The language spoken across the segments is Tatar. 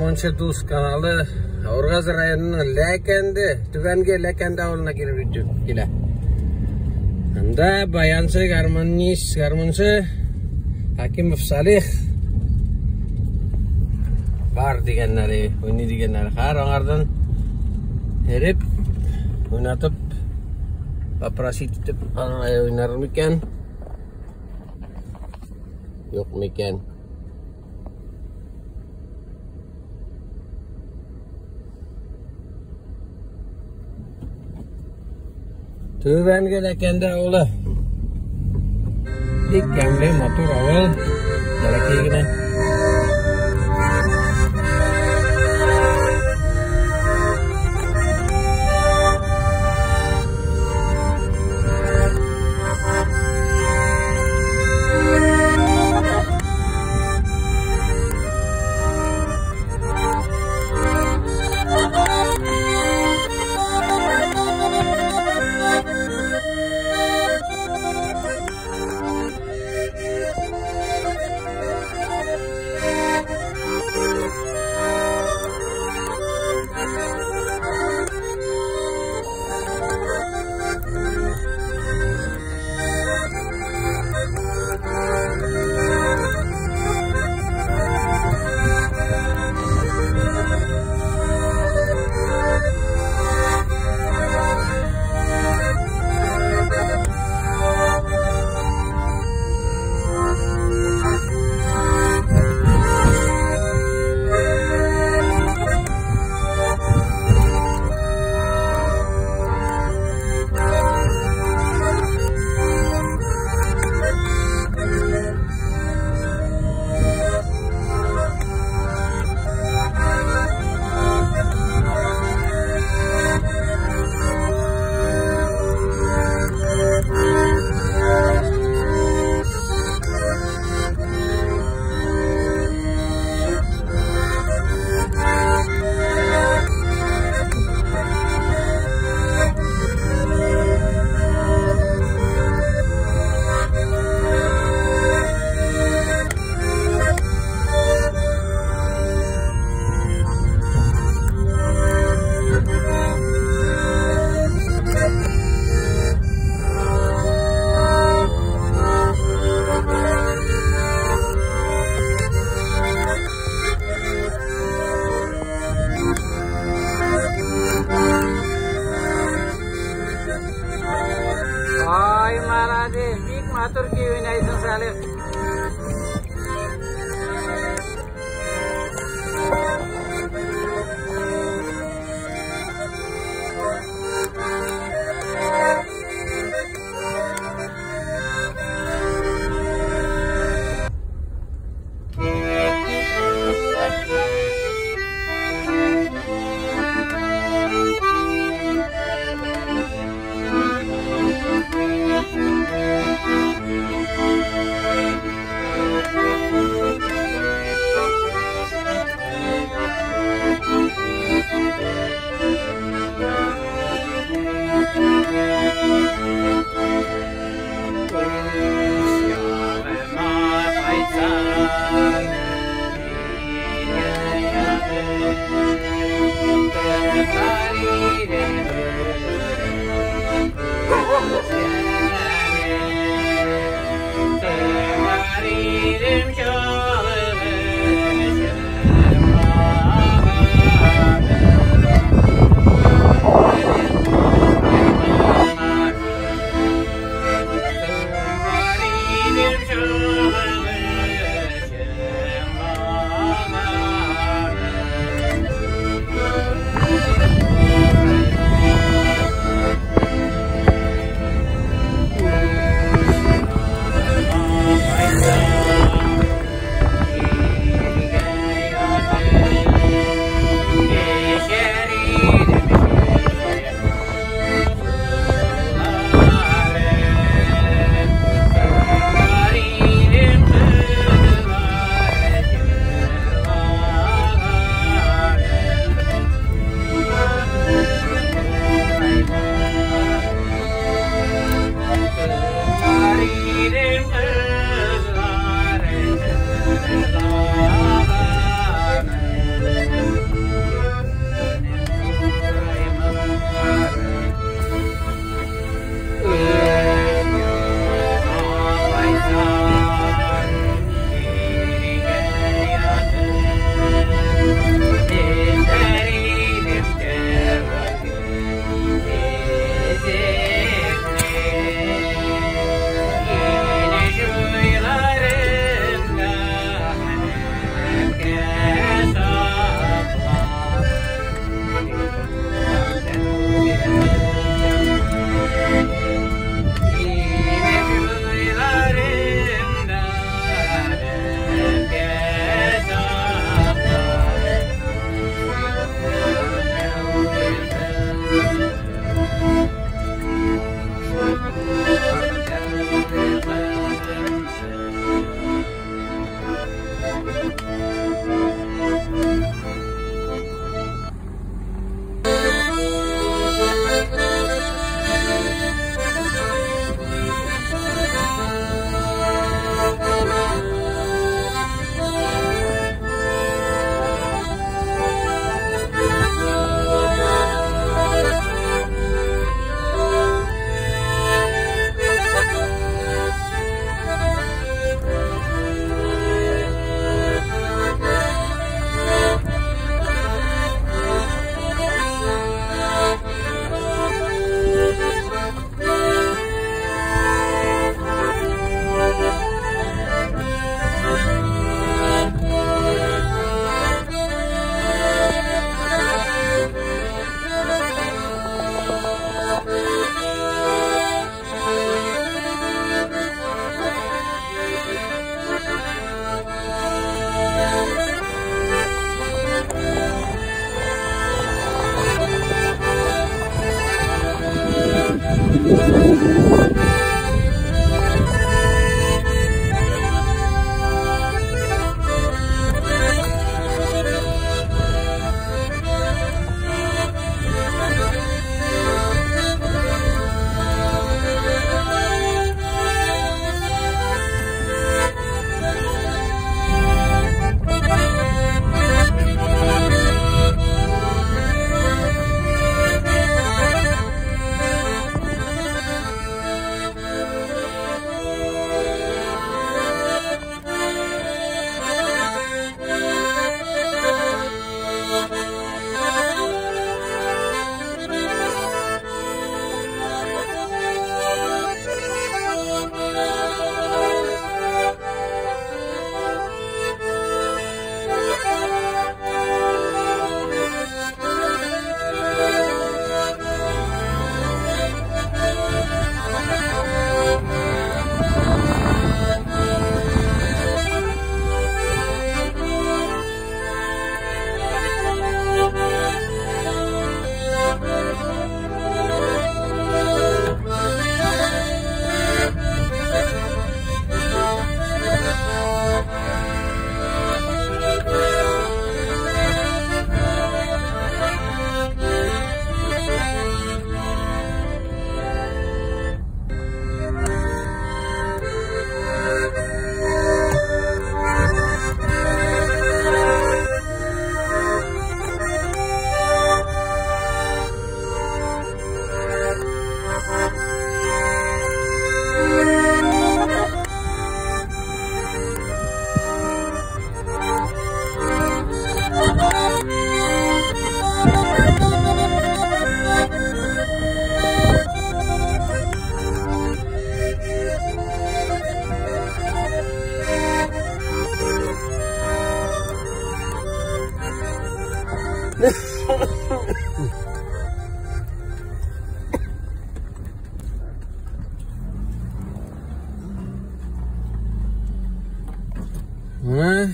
Гармунчы дус каналы Аургаз районының Ләкәнде, Түбәнге Ләкәнде авылына килеп җитеп килә. Анда баянчы, гармонист, гармунчы Хакимов Салих бар дигәннәре, уйный дигәннәре. Хәр аңардан эреп, уйнатып, попросить итеп, уйнар микән? Юк микән? Түбәнге Ләкәндә авылы. Бик ямьле, матур авыл. Бәләкәй генә. Ай, молодец, бик матур көй уйнайсың, Салих.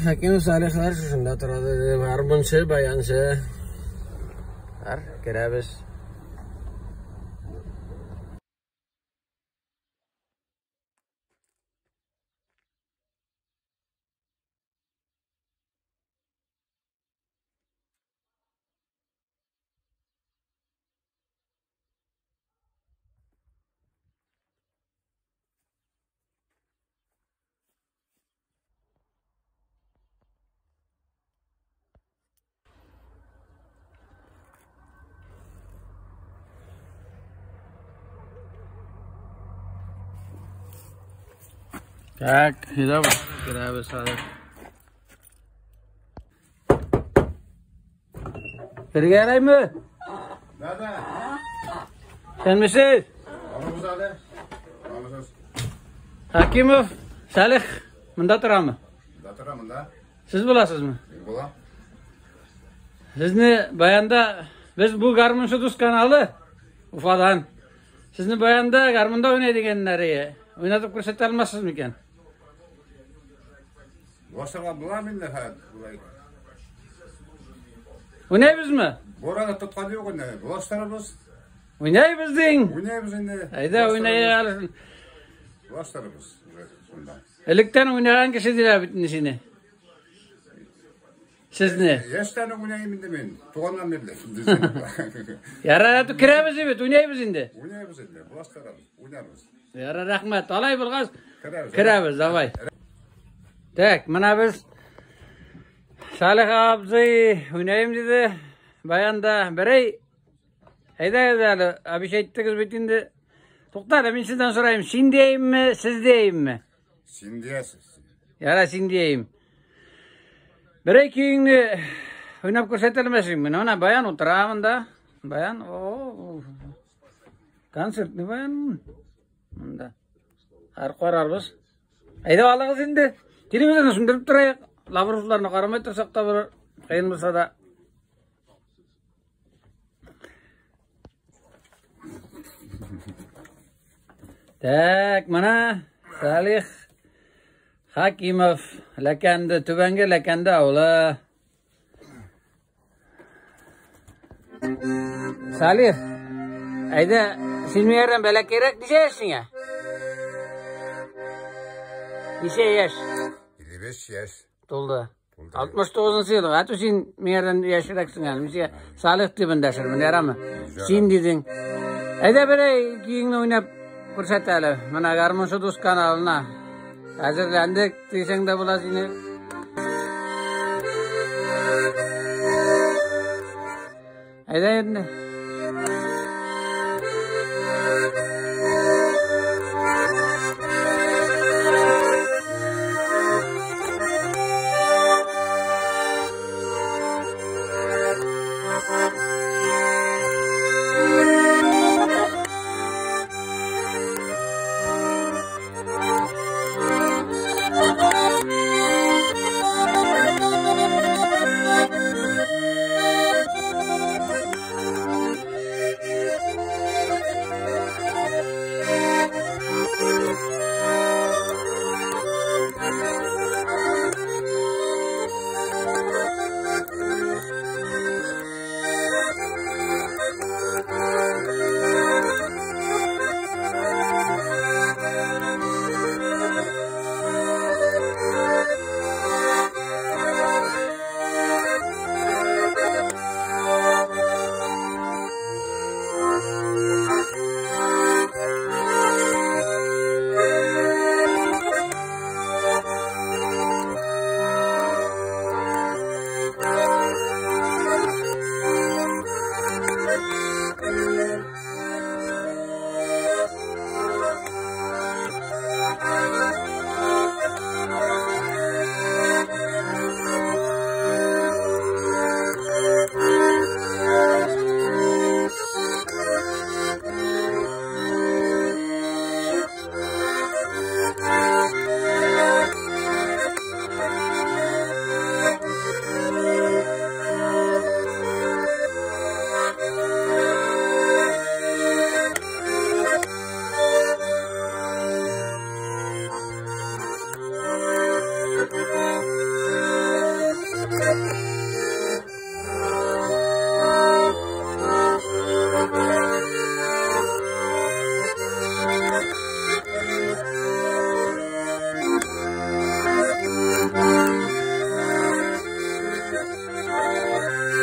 Hakim Salihlar şunda turadi, garmonchi, bayanchi. Har kiramiz. Так, kiramiz hozir. Kirganaymi? Dada. Senmisiz? Hakimov Salih munda turadimi? Munda turaman da. Siz bo'lasizmi? Men bo'lam. Sizni bayanda biz bu Garmonchi Do'st kanali Ufadan. Sizni bayanda garmonda o'ynaydiganlari o'ynatib ko'rsata olmaysizmikan? Boshqa bilaman endi ha. O'ynaymizmi? Borada tutgan yo'q endi. Boshlarimiz. O'ynaymiz deng. O'ynaymiz endi. Hayda o'ynaylik. Boshlarimiz shunda. Ilikdan o'ynagan kishi deylar bitni seni. Sizni. Yoshdan o'ynayman endi men. Tug'andan beri. Yara, kiramiz bit, o'ynaymiz endi. O'ynaymiz endi. Boshlarimiz, o'ynaymiz. Yara, rahmat. Olay bo'lg'ach kiramiz, davay. Так, mana biz Salih abzi o'ynayim dedi. Bayanda birey hayda hali abish aytdingiz bit endi. To'xta, men sizdan so'rayim, sen deyimmi, siz deyimmi? Sen deyasiz. Yara, sen deyim. Birey kuyingni o'ynab ko'rsatolmasingmi? Mana bayan o'tiraman da. Bayan, o. Konsertni bayan. Bunda. Har qararmiz. Hayda oling'iz endi. Televizorni so'ndirib turaylik. Lavrovlarni qaramay tursak da bir qiyin bo'lsa da. Так, mana Salih Hakimov Lakandi, Tuvanga Lakandi ovuli. Salih, Әйдә, син миңа бәләкәйрәк, ничә яшь сиңа? Ничә яшь? 55 яшь. Тулды. Тулды. 69 ел. Әтү син миңа яшьрәксең әле. Мин сиңа Салих дип эндәшермен, ярамы? Син дидең. Әйдә берәй көеңне уйнап күрсәт әле. Менә Гармунчы дус каналына. Әзерләндек дисәң дә була сине. Әйдә инде.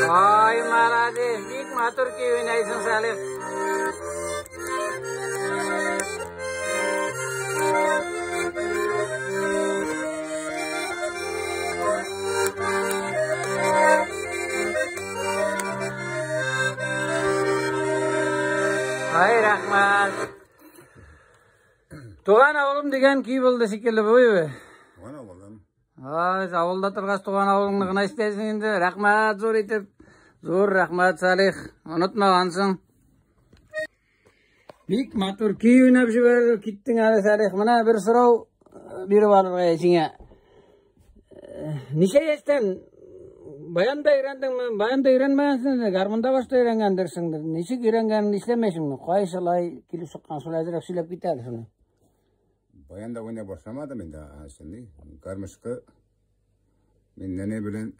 Ай, молодец, бик матур көй уйнайсың, Салих. Ай, рәхмәт. Туган авылым дигән көй булды шикелле бу, бе. Туган авылым. Ай, авылда торгач туган авылыңны гына истәйсең инде. Рәхмәт зур итеп. Зур рәхмәт, Салих. Онытмагансың. Бик матур көй уйнап җибәрде, киттең әле, Салих. Менә бер сорау биреп алырга сиңа. Ничә яшьтән баянда өйрәндеңме? Баянда өйрәнмәгәнсең, гармунда башта өйрәнгәндерсеңдер. Ничек өйрәнгәнеңне исәмәйсеңме? Кайсылай килеп чыккан, шул әзрәк сөйләп кит әле шуны. Баянда уйнап башламадым инде, şimdi. Гармышкы мин нәнәй белән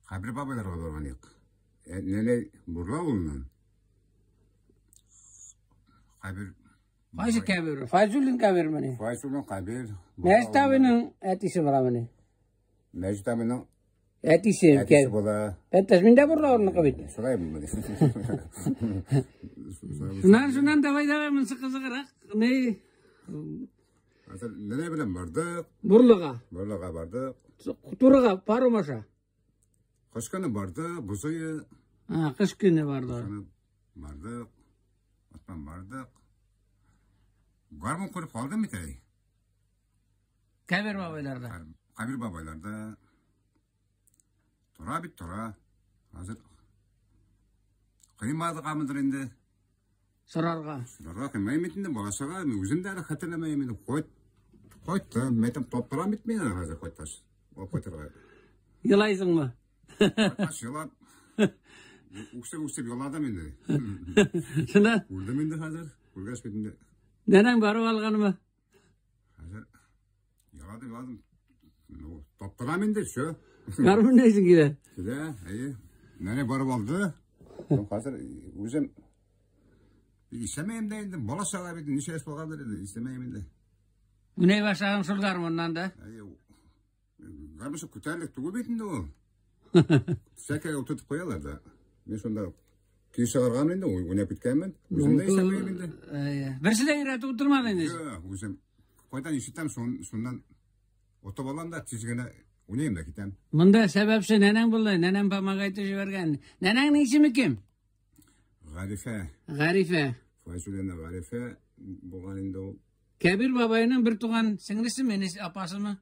Кабир бабайларга барган идек. Нәнәй Бурла авылыннан. Кабир Кайсы Кабир? Файзуллин Кабирмени? Файзуллин Кабир. Мәҗит абының әтисе буламыни? Мәҗит абының Әтисе. Әтисе була. Әтәс мин дә Бурла авылыныкы бит. Шулаймы? Шуннан, давай, давай, монысы кызыграк. Не? Хәзер нәнәй белән бардык. Бурлыга. Бурлыга бардык. Турыга, паром аша. Кыш көне бардык, бузые. А, кыш көне барды. Бардык. Аттан бардык. Гармун күреп калдым бит әй. Кабир бабайларда. Кабир бабайларда. Тора бит, тора. Хәзер кыймадык инде. Сорарга. Сорарга кыймыйм бит инде, бала-чага, мин үзем дә әле хәтерләмәйм инде. Кайт, кайттым, мен әйтәм, таптырам бит мин әле хәзер кайткач. Алып кайтырга. Елайсыңмы? Кайткач елап, үксеп-үксеп еладым инде. Шунда Үлдем инде хәзер. Үлгәч бит инде. Нәнәң барып алганмы? Хәзер еладым, еладым. Ну, таптырам инде, всё. Гармун нәрсең килә? Килә, әйе. Нәнә барып алды. Хәзер үзем исәмәем дә инде, бала чага бит, ничә яшь булгандыр инде, исәмәем инде. Уйнай башладың шул гармуннан да. Әйе, гармунчы күтәрелек түгел бит инде ул. Сәкәгә утыртып куялар да. Мин шунда көй чыгарган инде, уйнап киткәнмен. Үзем дә исәмәем инде. Әйе. Берсе дә өйрәтеп утырмады инде. Юк, үзем кайдан ишетәм, шуннан отып алам да тиз генә уйныйм да китәм. Монда сәбәпче нәнәң булды. Нәнәм помогать җибәргән. Нәнәңнең исеме кем? Гарифә. Гарифә. Файзуллина Гарифә булган инде ул. Кәбир бабайның бер туган сеңлесеме, энесе, апасымы?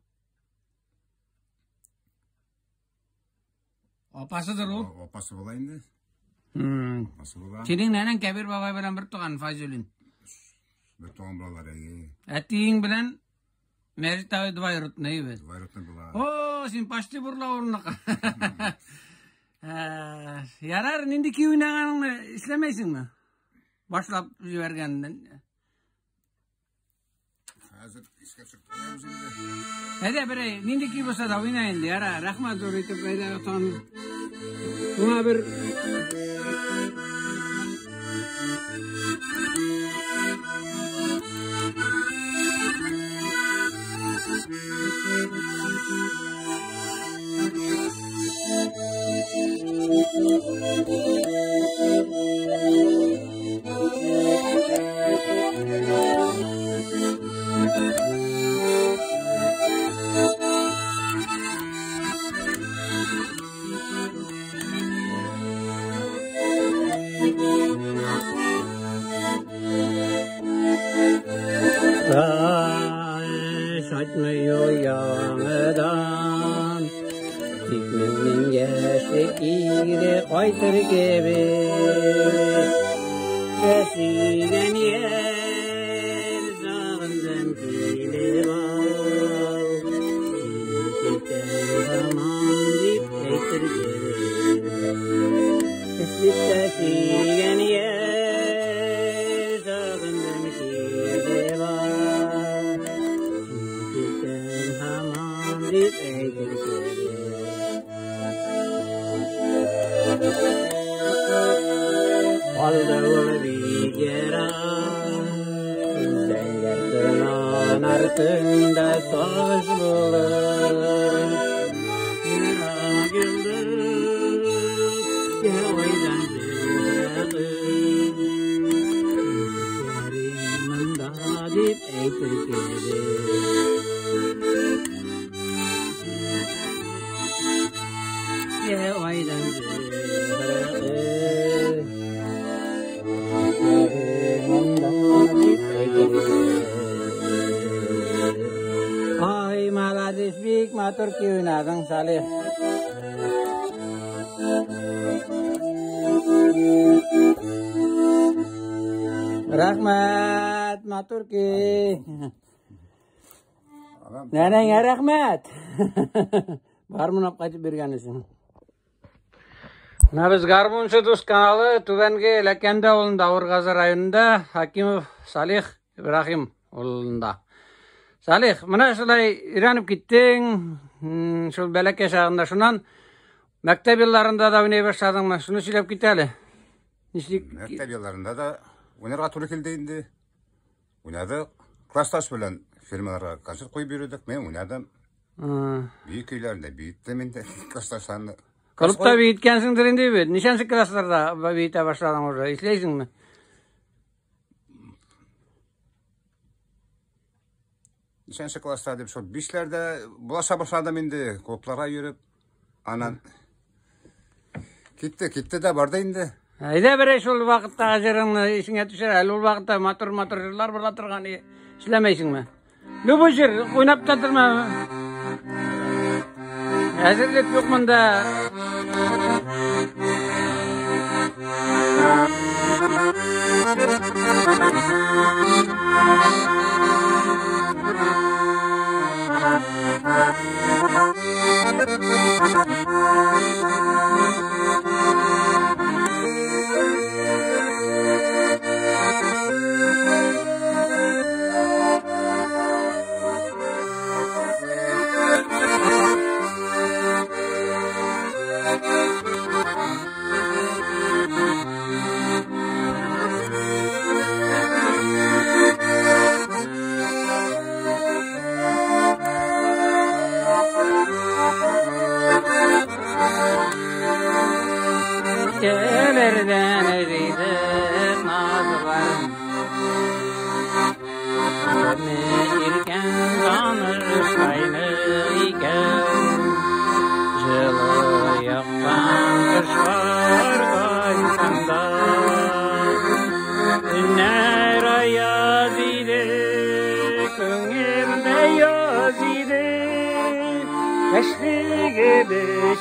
Апасыдыр ул. Апасы була инде. Апасы була. Синең нәнәң Кәбир бабай белән бер туган Файзуллин. Бер туган балалар, әйе. Әтиең белән Мәҗит абый двоюродный бит. Двоюродный була. О, син почти бурла урынныкы. Ярар, нинди көй уйнаганыңны эшләмәйсеңме? Башлап җибәргәннән. Хәзер искә төшеп куябыз инде. Әйдә, берәй, нинди көй булса да уйна инде. Ярар, рәхмәт зур итеп, әйдә, тан. Моңа бер Шайтмый яңадан, тик минем яшьлек ире кайтыр кебек. Сөйгән яр сагындым килеп ал, сине көтәм һаман дип әйтер кебек. Яшьлектә сөйгән яр сагындым килеп ал, сине көтәм һаман дип әйтер кебек. Калды ул бик ерак, зәңгәр томан артында сагыш булып. Ерак йолдыз, айдан зөһрә монда дип әйтер кебек. Айдан зөһрә монда дип әйтер кебек. Ай, молодец, бик матур көй уйнадың, Салих. Рәхмәт, матур көй. Нәнәңә рәхмәт. Гармун алып кайтып биргән өчен. Менә без Гармунчы дус каналы Түбәнге Ләкәндә авылында, Авыргазы районында, Хакимов Салих Ибраһим авылында. Салих, менә шулай өйрәнеп киттең, шул бәләкәй чагында, шуннан мәктәп елларында да уйный башладыңмы? Шуны сөйләп кит әле. Ничек? Мәктәп елларында да уйнарга туры килде инде. Уйнадык. Классташ белән фирмаларга концерт куеп йөрдек. Мин уйнадым. Бию көйләрендә биеттем инде классташларны. Клубта биеткәнсеңдер инде бит. Ничәнче классларда биетә башладың уже? Исләйсеңме? Ничәнче класста дип шул бишләрдә булаша башладым инде, клубларга йөреп. Анан китте, китте дә барды инде. Әйдә берәй шул вакыттагы җырыңны исеңә төшер. Әле ул вакытта матур-матур җырлар була торган. Эшләмәйсеңме? Любой җыр уйнап та торма. Әзерлек юк монда.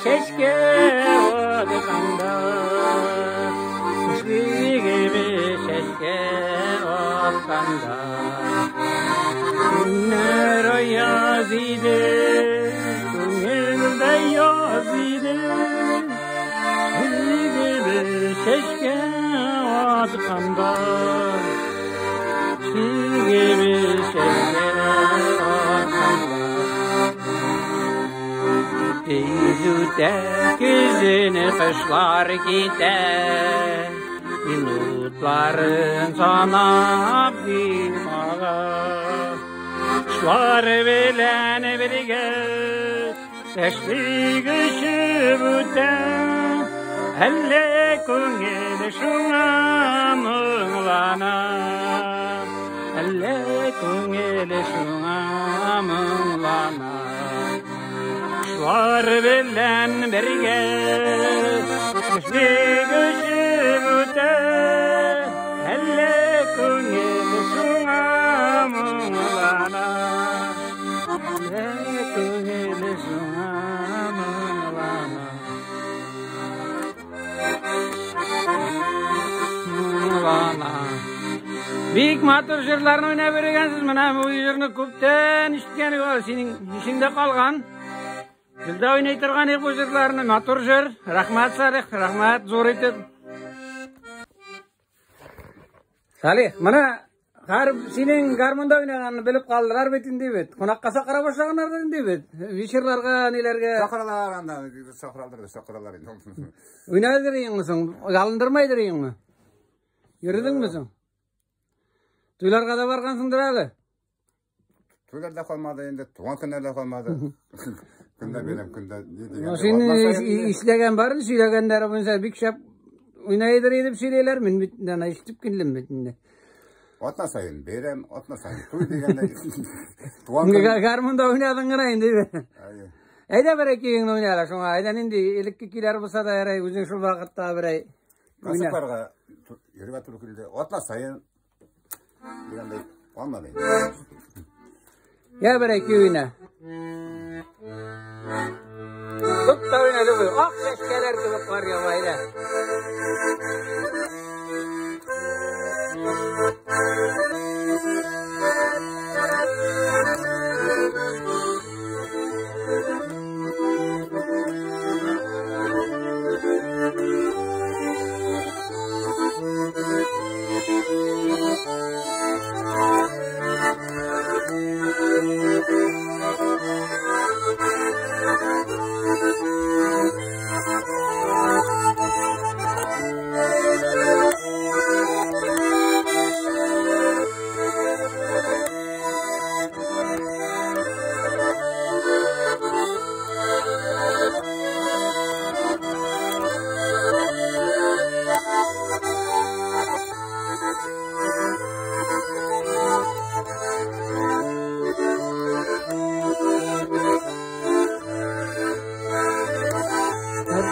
чәчкә атканда, Яшьлегебез чәчкә атканда. Көннәр аяз иде, күңелдә яз иде. Яшьлегебез чәчкә атканда, Яшьлегебез чәчкә атканда. Тиз үтә көзен, кышлар китә, Минутларын санап димага. Кышлар белән бергә яшьлек очып үтә, Әллә күңел шуңа моңлана, Әллә күңел шуңа моңлана. Кышлар белән бергә яшьлек очып үтә, Әллә күңел шуңа моңлана, Әллә күңел шуңа моңлана. Моңлана. Бик матур җырларны уйнап йөргәнсез. Менә бу җырны күптән ишеткән идем, синең исеңдә калган. Бездә уйный торган бу җырларны. Матур җыр. Рәхмәт, Салих, рәхмәт, зур итеп. Салих, менә һәр синең гармунда уйнаганны белеп калдылар бит инде бит. Кунакка чакыра башлаганнар инде бит. Вечерларга, ниләргә. Чакыралар анда, чакыралар, чакыралар инде. Уйнадыр инде соң, ялындырмайдыр инде. Йөрдеңме соң? Туйларга да баргансыңдыр әле. Туйлар да калмады инде, туган көннәр дә калмады. Көндә бәйрәм, көндә ни дигән. Син эшләгән барын, сөйләгәннәре буенча бик шәп уйнайдыр дип сөйләйләр. Мин бит аны ишетеп килдем бит инде. Атна сайын бәйрәм, атна сайын туй дигәндә. Туган көн. Гармунда уйнадың гына инде. Әйе. Әйдә бер ике көнне уйна әле шуңа. Әйдә нинди элекке көйләр булса да ярай, үзең шул вакытта берәй уйна. Концертларга йөрергә туры килде. Атна сайын дигәндәй калмады инде. Я бер ике уйна. Тот та уйна, любой. Ак чәчкәләр кебек кар ява, әйдә.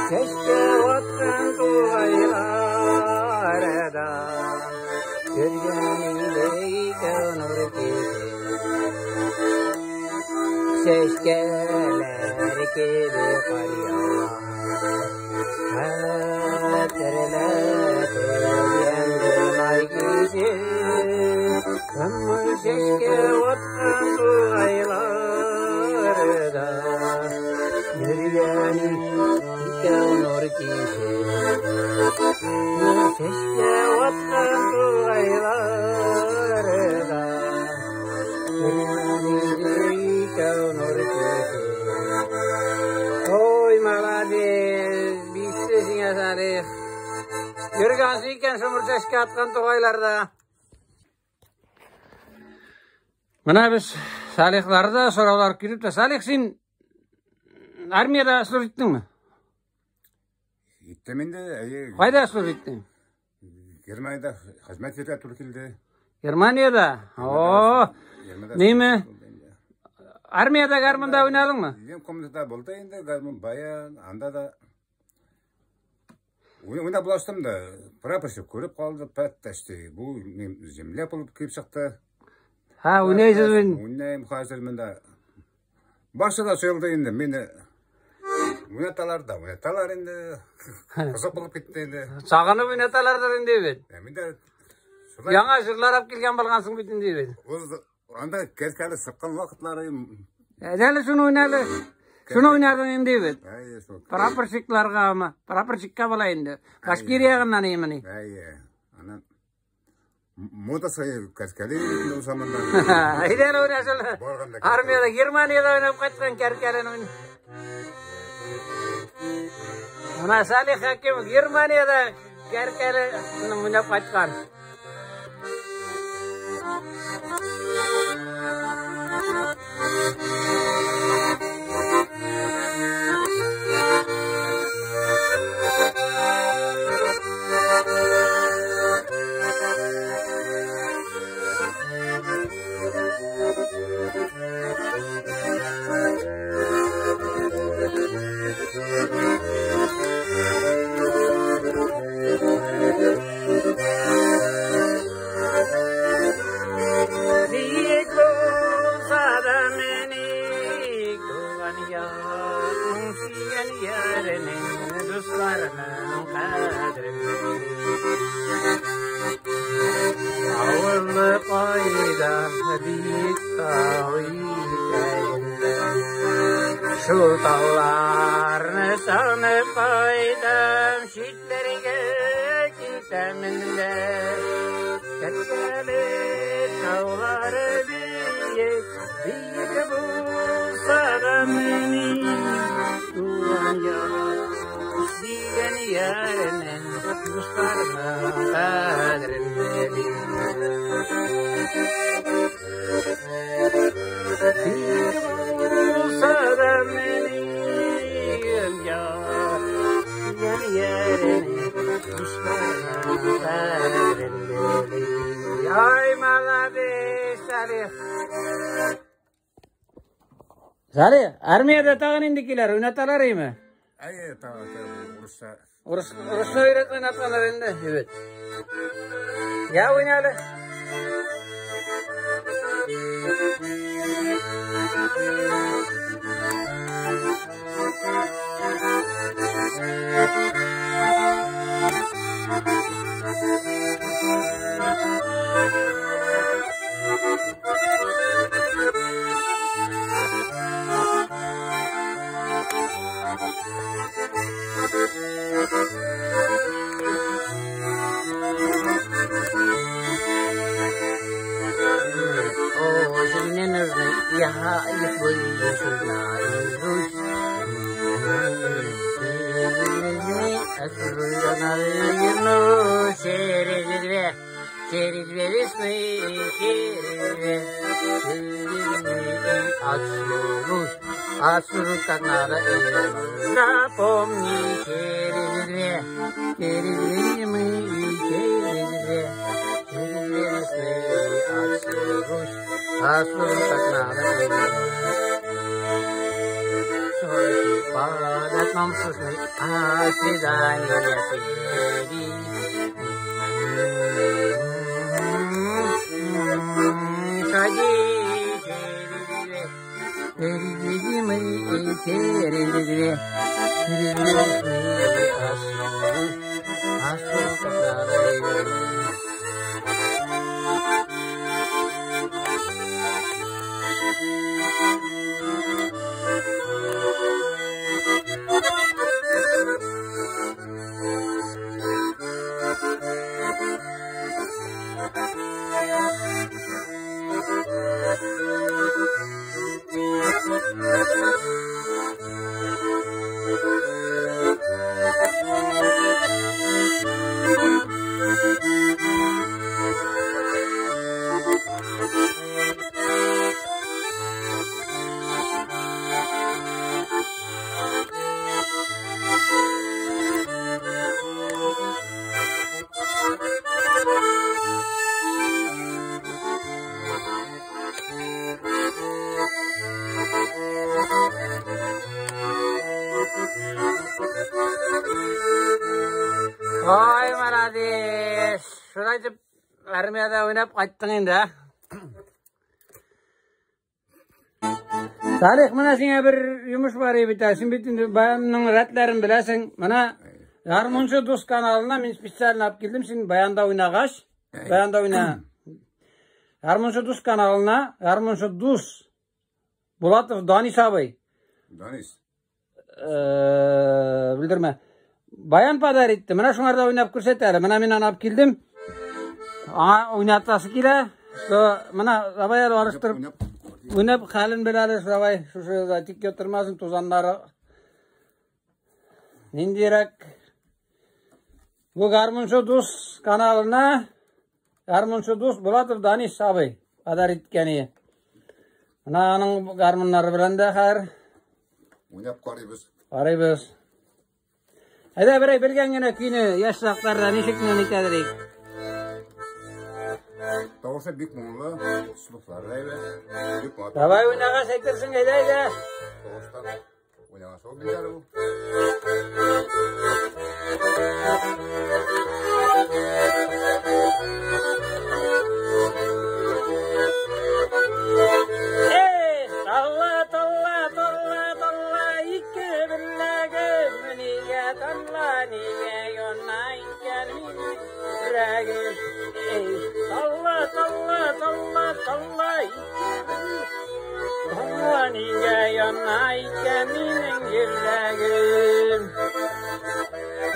Чәчкә аткан тугайларда, Йөргән иде икәү нур кебек. Чәчкәләр кебек кар ява, Хәтерләтеп ямьле май киче. Көмеш чәчкә аткан тугайларда, Йөргән икәү нур киче. Чәчкә аткан тугайларда, Йөргән икәү нур киче. Ой, молодец, бишле сиңа, Салих. Йөргәнсең икән шул чәчкә аткан тугайларда. Менә без Салихларда сораулар килеп тә, Салих, син армиядә служить иттеңме? Иттем инде, әйе. Кайда служить иттең? Германиядә хезмәт итәргә туры килде. Германиядә? О, Германиядә неме? булды инде. Армиядә гармунда уйнадыңмы? Минем комнатада булды инде, гармун, баян, анда да. Уйнап булаштым да, прапорщик күреп калды, пәттәште. Бу мин земля булып килеп чыкты. Ха, уйнайсыз бит. Уйнайм хәзер монда. Башы да сыйлды инде, мине. Уйнаталар да, уйнаталар инде. Кызык булып китте инде. Сагынып уйнаталардыр инде бит. Мин дә шулай. Яңа җырлар алып килгән булгансың бит инде бит. Ул анда Кәркәле чыккан вакытлары. Әле шуны уйналы. Шуны уйнадың инде бит. Әйе, шул. Прапорщикларгамы? Прапорщикка була инде. Башкирия ягыннан имени. Әйе. Анан модасы Кәркәле ул заманда. Әйдә әле уйна шул. Барганда Армияда, Германиядә уйнап кайткан Кәркәлене уйна. Менә Салих Хакимов Германиядә Кәркәлене уйнап кайткан. Биек булса да мине туган ягым, сөйгән яренең, дусларының кадерен белми. Авылы кайда, биек тау итәгендә. Шул тауларны сагынып кайтам, читләргә китәм инде. Кәркәле таулары биек, биек булса да мине туган як, сөйгән яренең, дусларының кадерен белми. Биек булса да мине як, сөйгән яренең, дусларының кадерен белми. Ай, молодец, Салих! Салих, армияда тагын инде килер, уйнаталар име? Әйе, урысча. Урысча өйрәтеп уйнаталар инде, evet. Я уйна әле. О, мне нужны, я их выучу наизусть. Через две весны, через две, через две отслужусь, отслужусь как надо. Запомни, через две зимы и через две весны отслужусь, отслужусь как надо. Сороки под окном сосны, а свидание среди. Ходи через две зимы и через две весны отслужусь, отслужусь как надо. Ой, молодец! Шулай итеп армияда уйнап кайттың инде, а? Салих, менә сиңа бер йомыш бар бит. Син бит инде баянның рәтләрен беләсең. Менә Гармунчы дус каналына мин специально алып килдем. Син баянда уйнагач, баянда уйна. Гармунчы дус каналына, Гармунчы дус Булатов Данис абый. Данис. Белдермә. Баян подарить итте. Менә шуңарда уйнап күрсәт әле. Менә мин аны алып килдем. Аңа уйнатасы килә. Что, менә давай әле арыштырып уйнап хәлен беләле, давай. Шушы тик ятырмасын тузаннары. Ниндирәк бу Гармунчы дус каналына Гармунчы дус Булатов Данис абый подарить иткәне. Менә аның гармуннары белән дә хәер Уйнап карыйбыз. Карыйбыз. Әйдә берәй белгән генә көйне яшь чакларда ничек кенә итәдер. Тавышы бик моңлы, слухлары да әйбәт. Бик матур. Давай уйнагач әйтерсең, әйдә, әйдә. Тавыштан уйнагач ул билгеле бу. Эй, талла, талла, талла, талла, ике берләгем, нигә талла, нигә яна икән минем йөрәгем. Эй, талла, талла, талла, талла, ике берләгем, талла, нигә яна икән минем йөрәгем.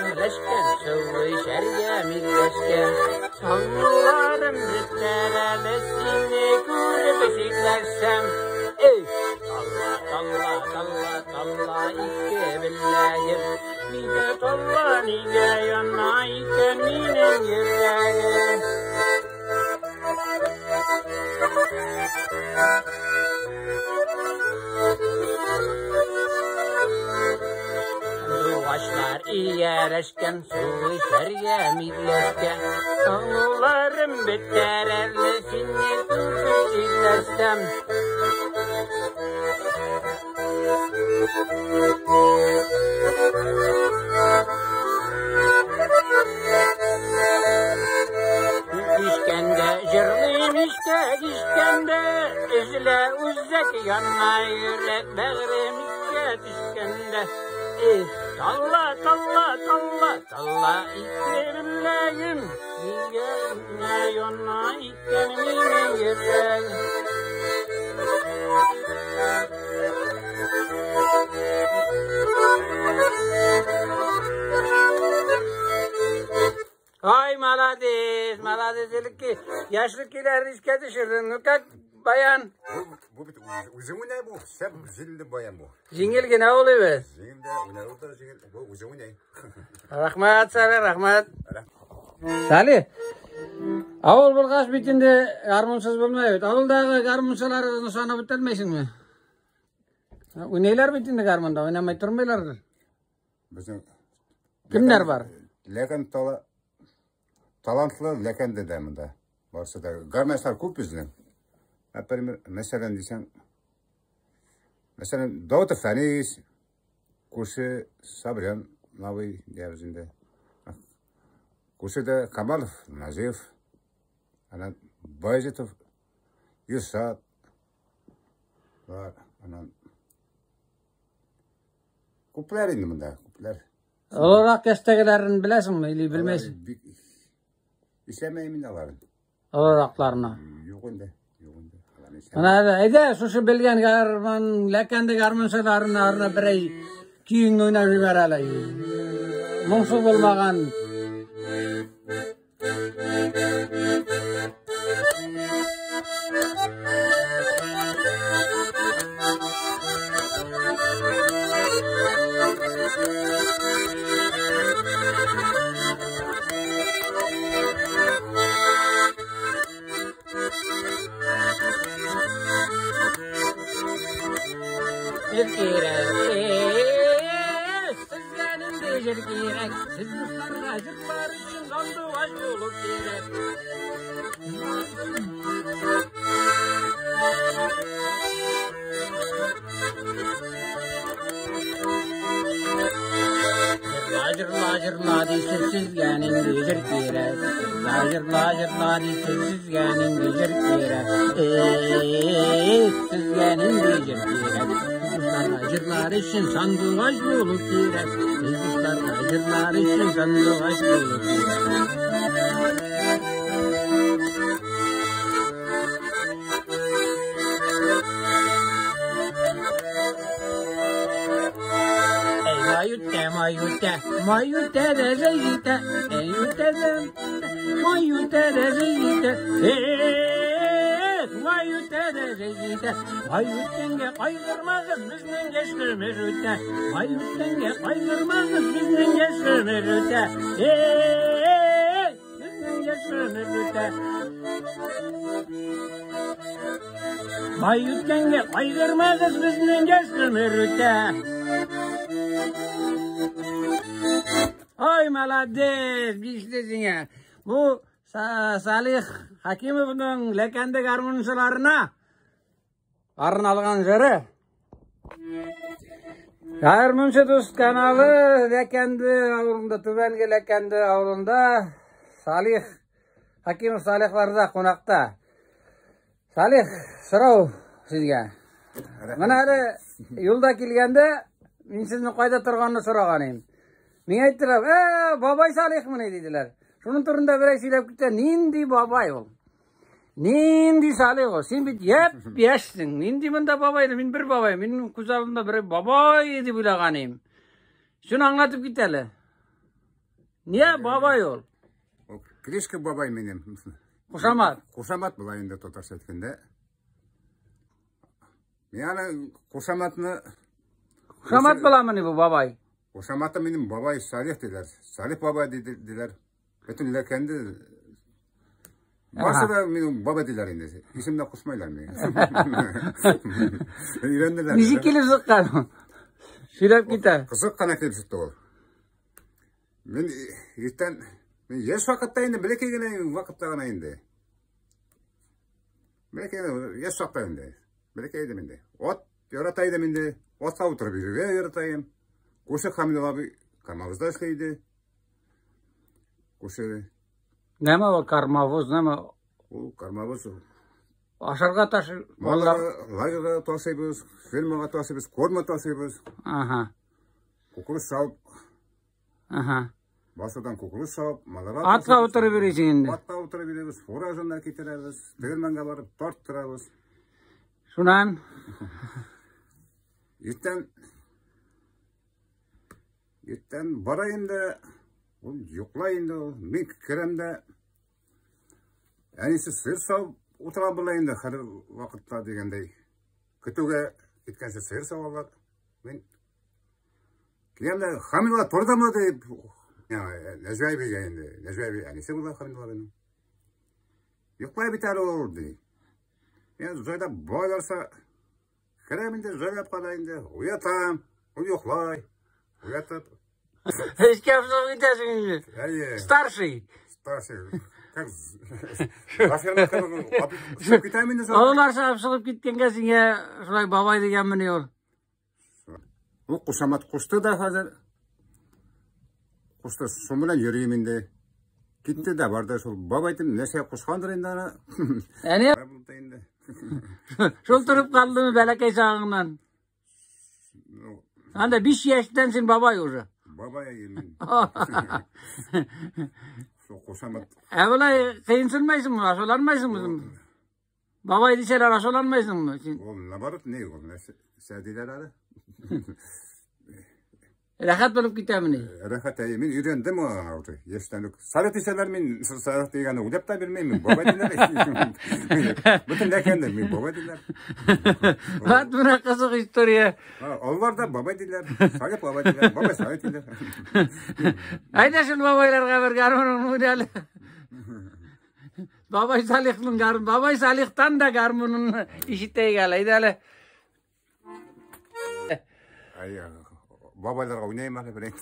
Милләшкән, су эчәргә милләшкән, Санларым бетәр әле сине күреп сөйләшсәм. Эй, талла, талла, талла, талла, ике берләгем, нигә талла, нигә яна икән минем йөрәгем. Дугачлар ияләшкән, су эчәргә милләшкән, Санларым бетәр әле сине күреп сөйләшсәм. Ишкәндә җырлыйм, ишкә кичкәндә, Эзлә үзәк яна йөрәк бәгърем искә төшкәндә. Эй, талла, талла, талла, талла, ике берләгем, нигә яна икән минем йөрәгем. Ай, молодец, молодец, элекке яшьлек көйләрен искә төшердең. Ну как, баян? Бу бит үзе уйнай бу, шәп җилле баян бу. Җиңел генә ул бит. Җиңел дә, уйнау да җиңел, бу үзе уйнай. Рәхмәт, Сәле, рәхмәт. Сәле, авыл булгач бит инде гармунсыз булмай бит. Авылдагы гармунчыларны санап бетермәйсеңме? Уйныйлар бит инде гармунда, уйнамай тормыйлардыр. Безнең Кемнәр бар? Ләкин талантлы ләкәнде дә монда. Барсы да гармунчылар күп безнең. Например, мәсәлән дисәң, мәсәлән, Даутов Фәнис, күрше Сабрян Навый дибез инде. Күршедә Камалов Назиф, анан Баязитов Илшат бар, анан күпләр инде монда, күпләр. Олырак яшьтәгеләрен беләсеңме или белмәйсең? Исәмәйм инде аларын. Олыракларны. Юк инде, юк инде. Аларны исәмәйм. Менә әйдә, шушы белгән гармун, ләкәнде гармунчыларны арына берәй көеңне уйнап җибәр әле. Моңсу булмаган. Җыр кирәк, сезгә нинди җыр кирәк? Сез дусларга җырлар өчен сандугач булып кирәк. Җырла, җырла, җырла дисез, сезгә нинди җыр кирәк? Җырла, җырла, җырла дисез, сезгә нинди җыр кирәк? Эх, сезгә нинди җыр кирәк? Дусларга җырлар өчен сандугач булу кирәк. Сез дусларга җырлар өчен сандугач булу кирәк. Ай үтә, май үтә, май үтә дә җәй җитә, әй үтә дә, май үтә дә җәй җитә, эх, май үтә дә җәй җитә, май үткәнгә кайгырмагыз, безнең яшь гомер үтә, май үткәнгә кайгырмагыз, безнең яшь гомер үтә, эх, безнең яшь гомер үтә. Май үткәнгә кайгырмагыз, безнең яшь гомер үтә. Ой, молодец, бишле сиңа. Бу Салих Хакимовның Ләкәнде гармунчыларына арналган җыры. Гармунчы дус каналы Ләкәнде авылында, Түбәнге Ләкәнде авылында Салих Хакимов Салихларда кунакта. Салих, сорау сезгә. Менә әле юлда килгәндә мин сезнең кайда торганны сораган идем. Миңа әйттеләр, бабай Салихмыни диделәр. Шуның турында берәй сөйләп китә, нинди бабай ул? Нинди Салих ул? Син бит япь-яшьсең. Нинди монда бабай? Мин бер бабай, минем күз алдымда бер бабай дип уйлаган идем. Шуны аңлатып кит әле. Нигә бабай ул? Ул Кришка бабай минем. Кушамат. Кушамат була инде татарча әйткәндә. Мин аны кушаматны Кушамат буламыни бу бабай? Кушаматы минем бабай Салих диләр. Салих бабай диләр. Бөтен Ләкәнде барсы да минем бабай диләр инде. Исемне кушмайлар мине. Өйрәнделәр. Ничек килеп чыккан? Сөйләп китә. Кызык кына килеп чыкты ул. Мин иртән, мин яшь вакытта инде, бәләкәй генә вакытта гына инде. Бәләкәй генә яшь чакта инде. Бәләкәй идем инде. Ат ярата идем инде. Атка утырып йөрергә ярата идем. Күрше Хамил абый кормовозда эшли иде. Күрше. Нәмә ул кормовоз, нәмә? Ул кормовоз. Ашарга ташый. Лагерьга ташыйбыз, фермага ташыйбыз, корма ташыйбыз. Ага. Кукуруз салып. Ага. Басудан кукуруз салып, малара. Атка утырып йөрисең инде. Атка утырып йөрибез, фуражыннар китерәбез, тегермәнгә барып тарттырабыз. Шуннан иртән бара инде, ул йоклай инде ул. Мин керәм дә, әнисе сыр салып утыра була инде һәр вакытта дигәндәй. Көтүгә киткәнче сыр салалар. Мин киләм дә, Хамилла тордымы дип, Нәҗвә әбигә инде. Нәҗвә әби әнисе була Хамилла әбинең. Йоклай бит әле ул, ди. Мин җайлап байларса, керәм инде, җайлап кала инде. Уятам, ул йоклай. Уятып. Эшкә чыгып китәсең инде. Әйе. Старший. Старший. Как чыгып китәм инде. Олылар чыгып киткәнгә сиңа шулай бабай дигәнмени ул? Ул кушамат кушты да хәзер. Кушты, шул белән йөрим инде. Китте дә барды шул бабай дип нәрсә кушкандыр инде аны. Әни? Булды инде. Шул торып калдымы бәләкәй чагыңнан? Анда 5 яшьтән син бабай уже. Бабай мин. Шул кушамат. Ә болай кыенсынмайсыңмы, ачуланмайсыңмы? Бабай дисәләр ачуланмайсыңмы син? Ул наоборот не ул нәрсә диләр әле? Рәхәт булып китәмени? Рәхәт, әйе, мин өйрәндем аңа уже. Яшьтән үк. Салих дисәләр, мин Салих дигәнне уйлап та бирмим, мин бабай диләр. Бөтен Ләкәндә мин бабай диләр. Вот менә кызык история. Алар да бабай диләр, Салих бабай диләр, бабай Салих диләр. Әйдә шул бабайларга бер гармуныңны уйна әле. Бабай Салихның гармун, бабай Салихтан да гармунын ишетәйек әле, әйдә әле. Әйе, бабайларга уйнайм әле берәй.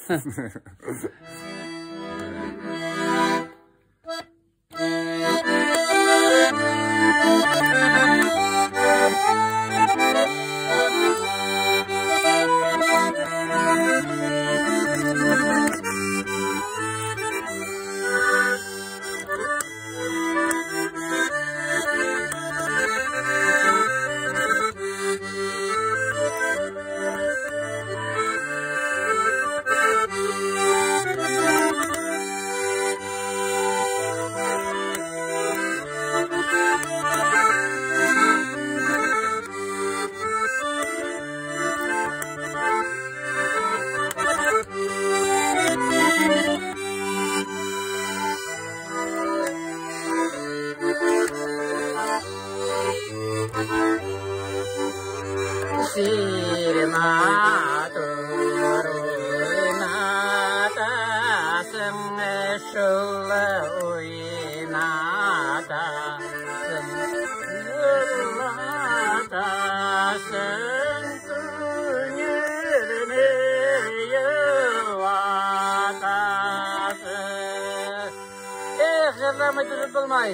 Сир матур уйнатасың, шул уйнатасың, йырлатасың, күңелне йыуатасың. Эх, җырламый түзеп булмай.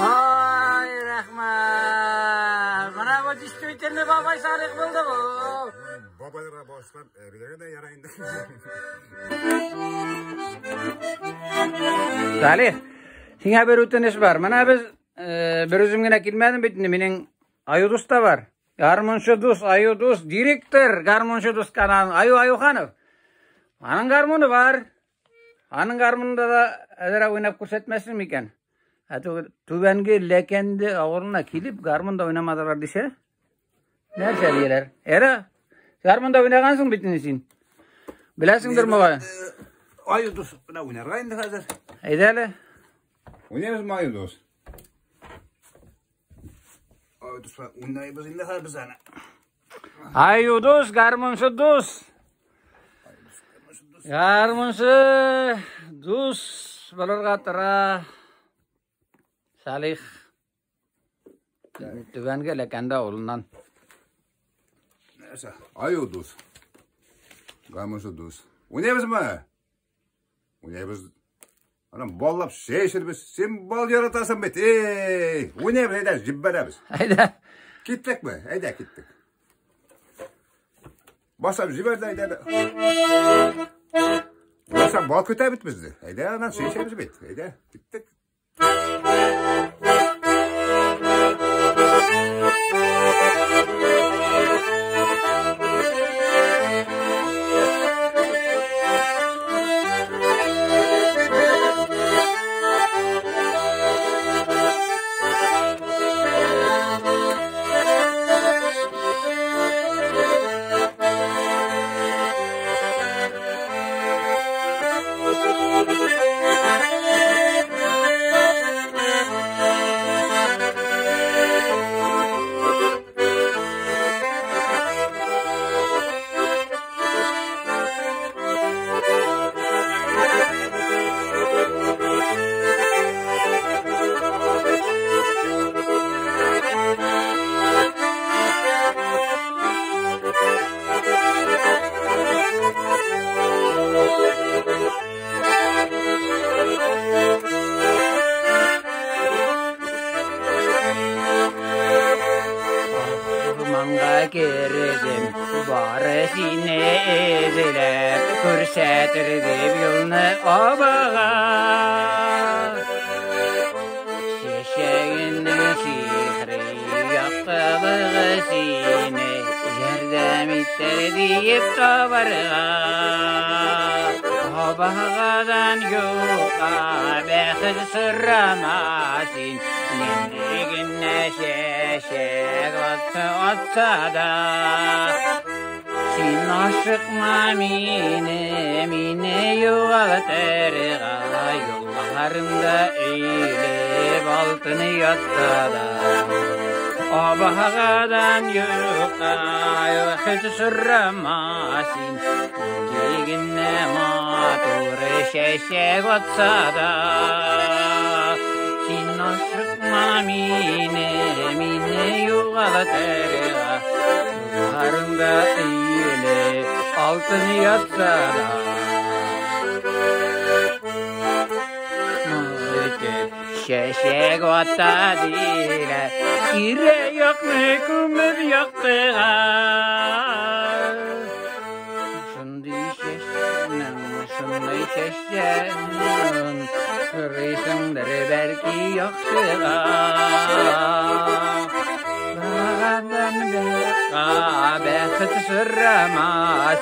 Ай, рәхмәт. Менә бу действительно бабай Салих булды бу. Бабайларга багышлап, әбиләргә дә ярый инде. Салих, сиңа бер үтенеч бар. Менә без бер үзем генә килмәдем бит инде, минем Аю дус та бар. Гармунчы дус, Аю дус, директор Гармунчы дус каналының Аю Аюханов. Аның гармуны бар. Аның гармунында да әзрәк уйнап күрсәтмәсен микән? Ә түбәнге Ләкәнде авылына килеп гармунда уйнамадылар дисә, нәрсә диләр? Эра, гармунда уйнагансың бит инде син. Беләсеңдер мөгаен. Аю дус белән уйнарга инде хәзер. Әйдә әле. Уйнайбызмы, Аю дус? Аю дус белән уйнайбыз инде хәзер без аны. Аю дус, гармунчы дус. Гармунчы дус булырга тора. Салих Түбәнге Ләкәндә авылыннан. Нәрсә? Аю дус. Гармунчы дус. Уйнайбызмы? Уйнайбыз. Анам баллап чәй эчербез. Син бал яратасың бит. Эй, уйнайбыз, әйдә, җибәрәбез. Әйдә. Киттекме? Әйдә, киттек. Башлап җибәр дә, әйдә. Башлап бал көтә бит безне. Әйдә, аннан чәй эчәбез бит. Әйдә, киттек. Урманга кердем, бары сине эзләп, күрсәтер дип юлны абага. Чәчәгенең сихри яктылыгы сине ярдәм итәр диеп табарга. Абагадан юкка бәхет сорама син, нинди генә чәчәк атса атса да. Син ашыкма мине, мине югалтырга, юлларыңда өйлеп алтын ятса да. Абагадан юкка бәхет сорама син, нинди генә матур чәчәк атса да. Син ашыкма мине, мине югалтырга, юлларыңда өйлеп алтын ятса да. Чәчәк ата диләр, тирә-якны күмеп яктыга. Шундый чәчәкнең, шундый чәчәкнең, сорыйсыңдыр бәлки яхшыга. Багадан бакка бәхет сорама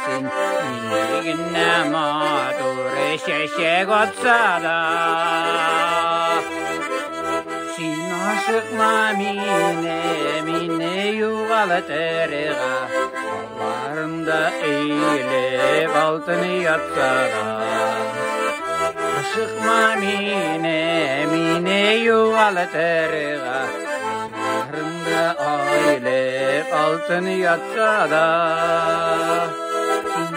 син, нинди генә матур чәчәк атса да. Син ашыкма мине, мине югалтырга, алларында иелеп алтын ятса да. Ашыкма мине, мине югалтырга, алларында иелеп алтын ятса да. Син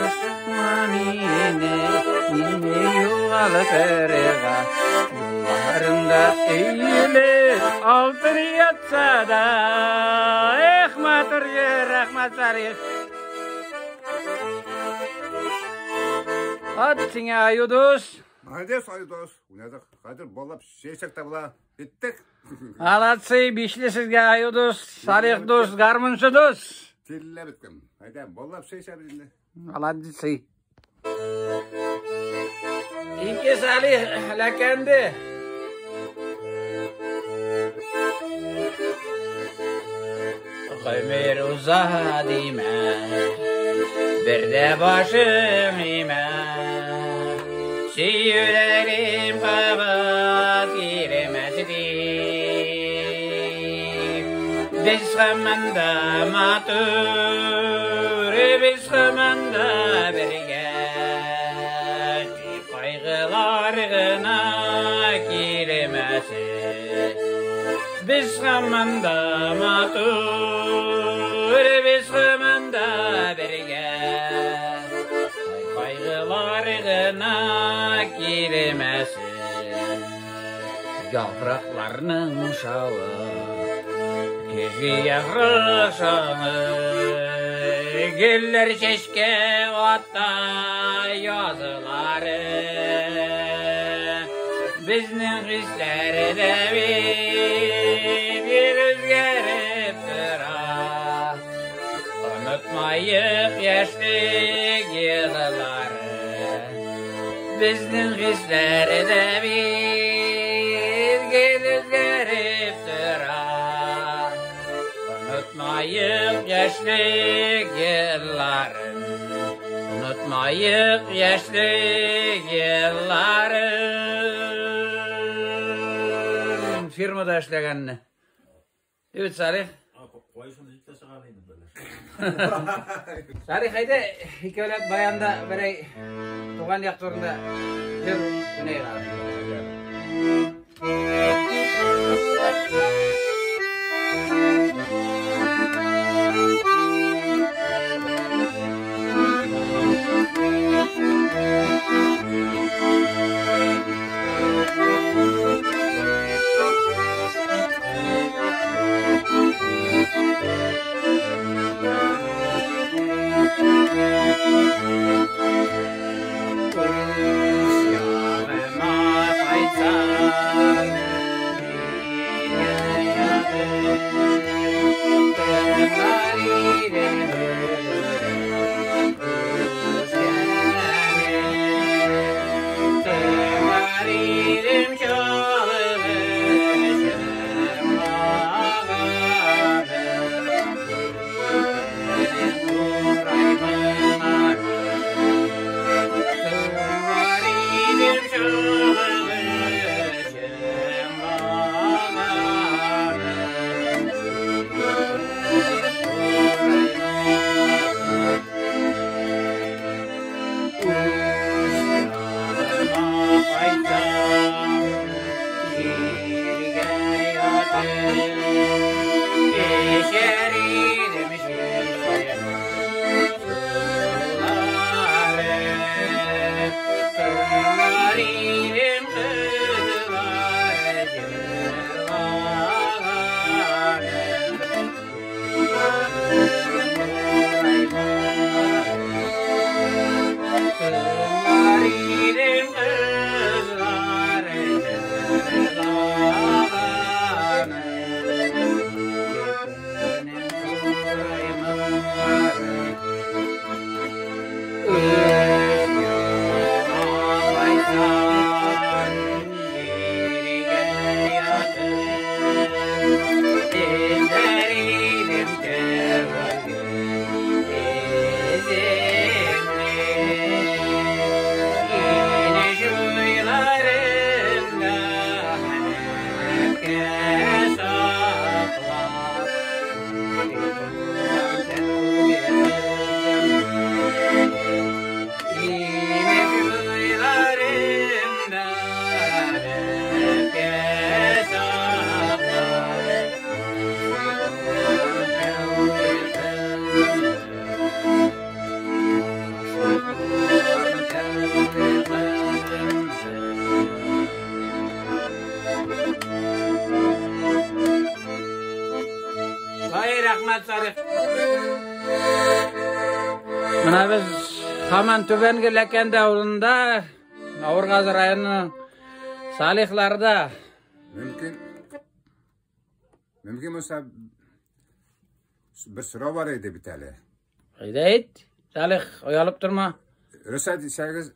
ашыкма мине, мине югалтырга, юлларында иелеп алтын ятса да. Эх, матур җыр, рәхмәт, Салих. Ат сиңа, Аю дус. Молодец, Аю дус. Уйнадык. Хәзер баллап чәчәк табыла. Биттек. Молодцы, бишле сезгә, Аю дус, Салих дус, гармунчы дус. Тиллә беткән. Әйдә, баллап чәй эчәбез инде. Молодцы. Ике Салих ләкәнде. Гомер уза димә, бер дә башың имә. Сөюләрем кабат килмәс дип. Без һаман да матур, без һаман да бергә. Тик кайгылар гына килмәсен. Без һаман да матур, без һаман да бергә. Кайгылар гына килмәсен. Яфракларның шавы, көзге яфрак шавы, гөлләр чәчкә ата язылары. Безнең хисләр дә бит гел үзгәреп тора. Онытмаек яшьлек еллары. Безнең хисләр дә бит гел үзгәреп тора. Онытмаек яшьлек елларын. Онытмаек яшьлек елларын. Фирмада эшләгәнне. Evet, Салих. Салих, әйдә, икәүләп баянда берәй туган як турында җыр уйныйк. Үз ягыма кайтсам, Һаман Түбәнге Ләкәндә авылында, Авыргазы районының Салихларда. Мөмкин. Мөмкин булса бер сорау бар иде бит әле. Әйдә әйт, Салих, оялып торма. Рөхсәт итсәгез,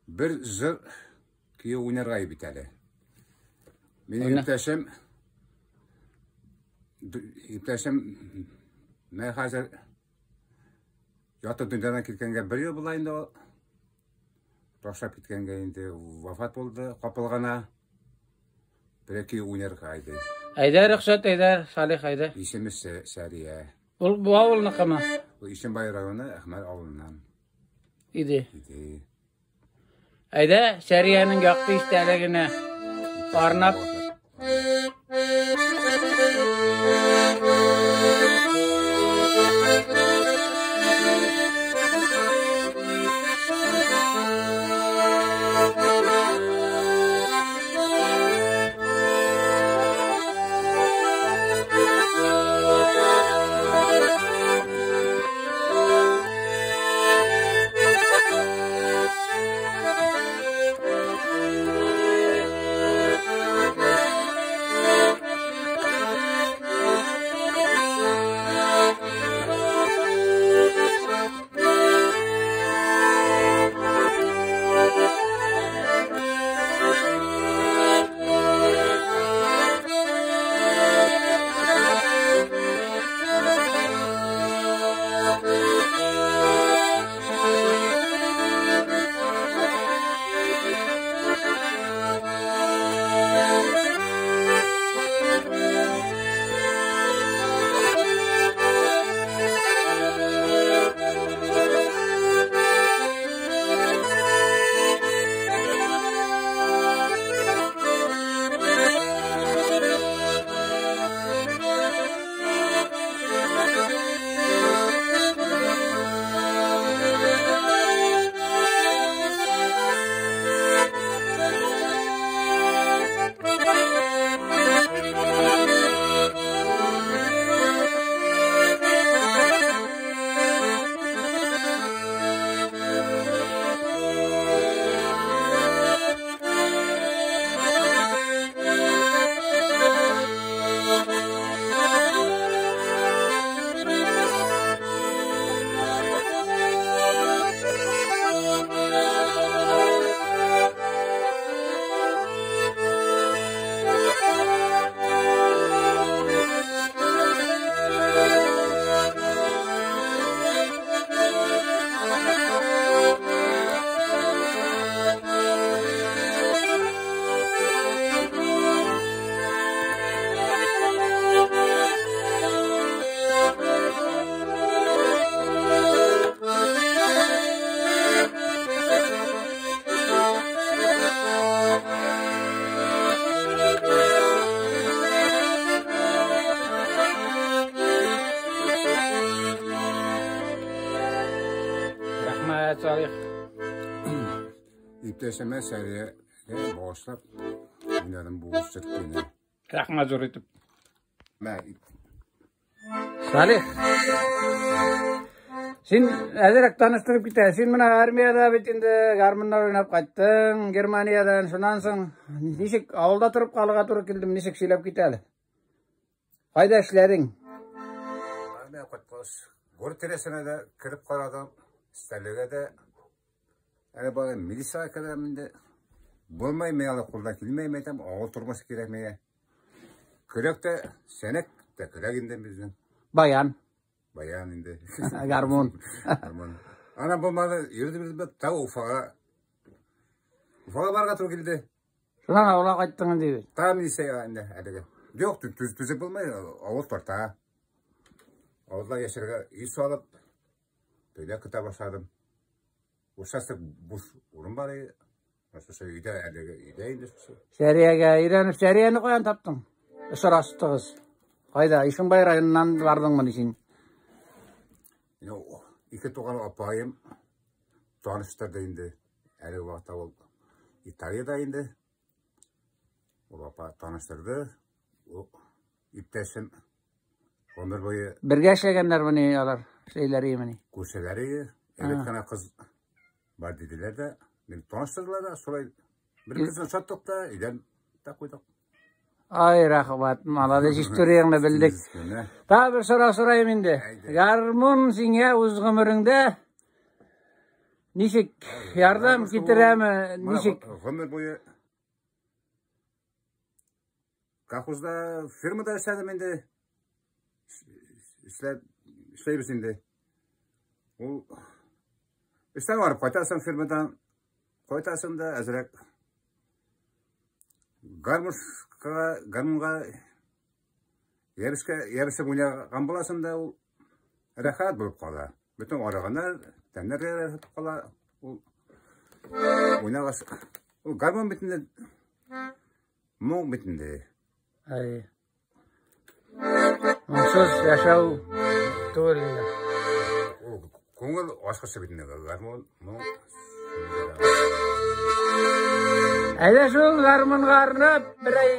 бер җыр көе уйнарга бит әле. Минем иптәшем менә хәзер ятып дөньядан киткәнгә бер ел була инде ул. Ташлап киткәнгә инде вафат булды, капылгана. Бер көй уйнарга иде. Әйдә, рөхсәт, әйдә, Салих, әйдә. Исеме Сәрия. Ул бу авылныкымы? Ул Ишембай районы Әхмәт авылыннан. Иде. Иде. Әйдә, Сәриянең якты истәлегенә арнап. Рәхмәт, Салих. Иптәшемә Сәриягә багышлап уйнадым бу җыр көйне. Рәхмәт зур итеп. Мә, Салих. Син әзерәк таныштырып китә. Син менә армиядә бит инде гармуннар уйнап кайттың, Германиядән. Шуннан соң ничек авылда торып калырга туры килдем, ничек сөйләп кит әле. Кайда эшләдең? Армия кайткач, город тирәсенә дә кереп карадым, Стәрлегә дә. Әле бала милициягә керәм инде. Булмый, мин әле кулдан килмәй, әйтәм, авыл тормышы кирәк миңа. Көрәк тә, сәнәк тә көрәк инде безнең. Баян. Баян инде. Гармун. Гармун. Ана булмады, йөрде без тау Уфага. Уфага барырга туры килде. Шуннан авылга кайттың инде бит. Там милициягә инде әлеге. Юк, төзеп булмый, авыл тарта. Авылда яшәргә өй салып, өйдә көтә башладым. Участок буш урын бар иде. Шушы өйдә әлеге өйдә инде шушы. Сәриягә өйрәнеп, Сәрияне каян таптың? Очраштыгыз. Кайда? Ишембай районыннан бардыңмыни син? Ну, ике туган апаем таныштырды инде. Әлеге вакытта ул Италиядә инде. Ул апа таныштырды. Ул иптәшем гомер буе Бергә эшләгәннәрмени алар? Эшләйләр имени. Күршеләре, әйбәт кенә кыз бар диделәр дә, мине таныштырдылар да, шулай бер кызны ошаттык та, өйләнеп тә куйдык. Ай, рәхмәт, молодец, историяңне белдек. Тагы бер сорау сорайым инде. Гармун сиңа үз гомереңдә ничек ярдәм китерәме, ничек? Гомер буе колхозда, фермада эшләдем инде. Эшләп, эшләйбез инде. Ул эштән барып кайтасың фермадан, кайтасың да әзрәк гармушка, гармунга ябешкә, ябешеп уйнаган буласың да, ул рәхәт булып кала. Бөтен арыганнар, тәннәр рәхәт кала. Ул уйнагач, ул гармун бит инде, моң бит инде. Әй. Моңсыз яшәү түгел инде. Ул күңел ачкычы бит инде, гармун, моң. Әйдә шул гармунга арнап берәй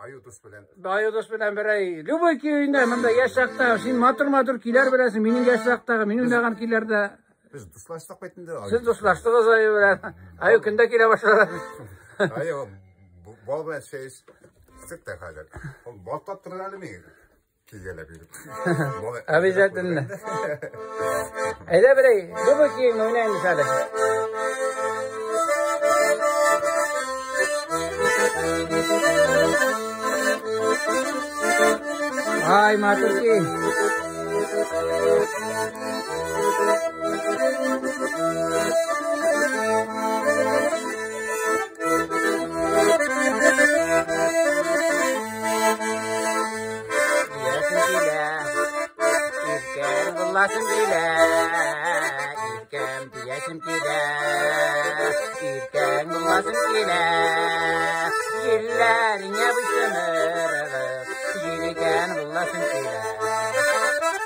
Аю дус белән. Аю дус белән берәй любой көй инде монда яшь чакта син матур-матур көйләр беләсең, минем яшь чактагы, мин уйнаган көйләрдә. Без дуслаштык бит инде. Сез дуслаштыгыз Аю белән. Аю көндә килә башлады. Аю бал белән чәй эчтек тә хәзер. Ул бал таптырыр әле миңа. Килгәләп йөреп. Обязательно. Әйдә берәй, любой көйне уйнайбыз әле. Ай, матур көй. Яшем килә, иркәм буласым килә, иркәм диясем килә, иркәм буласым килә, җилләреңә буйсынырып, җилкән буласым килә,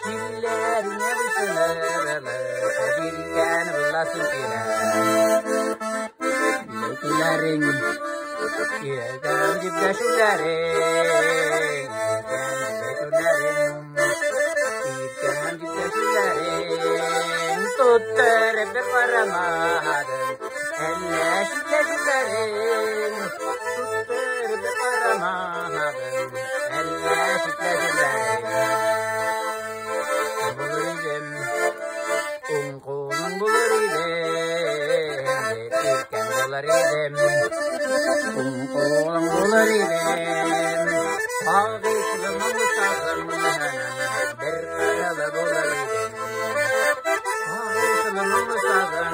җилләреңә буйсынырып, җилкән буласым килә. Ләкиләрең, иркәм дип дәшүләрең, иркәм дип дәшүләрең, иркәм дип дәшүләрең, тоттырып бер карамадың, әллә читләшүләрең, тоттырып бер карамадың, әллә читләшүләрең. Булыр идем, уң кулың булыр идем, иркәм булыр идем, уң кулың булыр идем, сагышлы моңлы сазың бер кырылы булыр идем, сагышлы моңлы сазың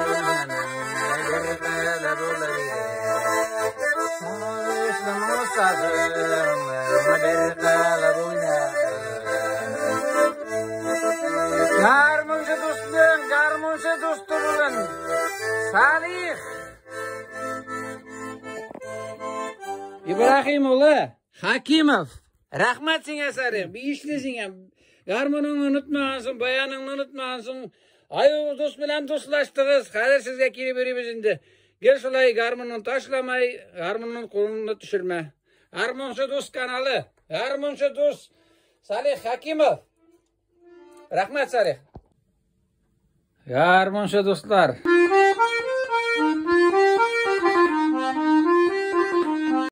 бер кырылы булыр идем, сагышлы моңлы сазың бер кырылы булыр идем. Гармунчы дустың, гармунчы дусты бүген. Салих Ибраһим улы Хакимов. Рәхмәт сиңа, Салих, бишле сиңа. Гармуныңны онытмагансың, баяныңны онытмагансың. Аю дус белән дуслаштыгыз. Хәзер сезгә килеп йөрибез инде. Гел шулай гармунны ташламай, гармунның кулыңны төшермә. Гармунчы дус каналы, гармунчы дус Салих Хакимов. Рәхмәт, Салих. Гармунчы дуслар.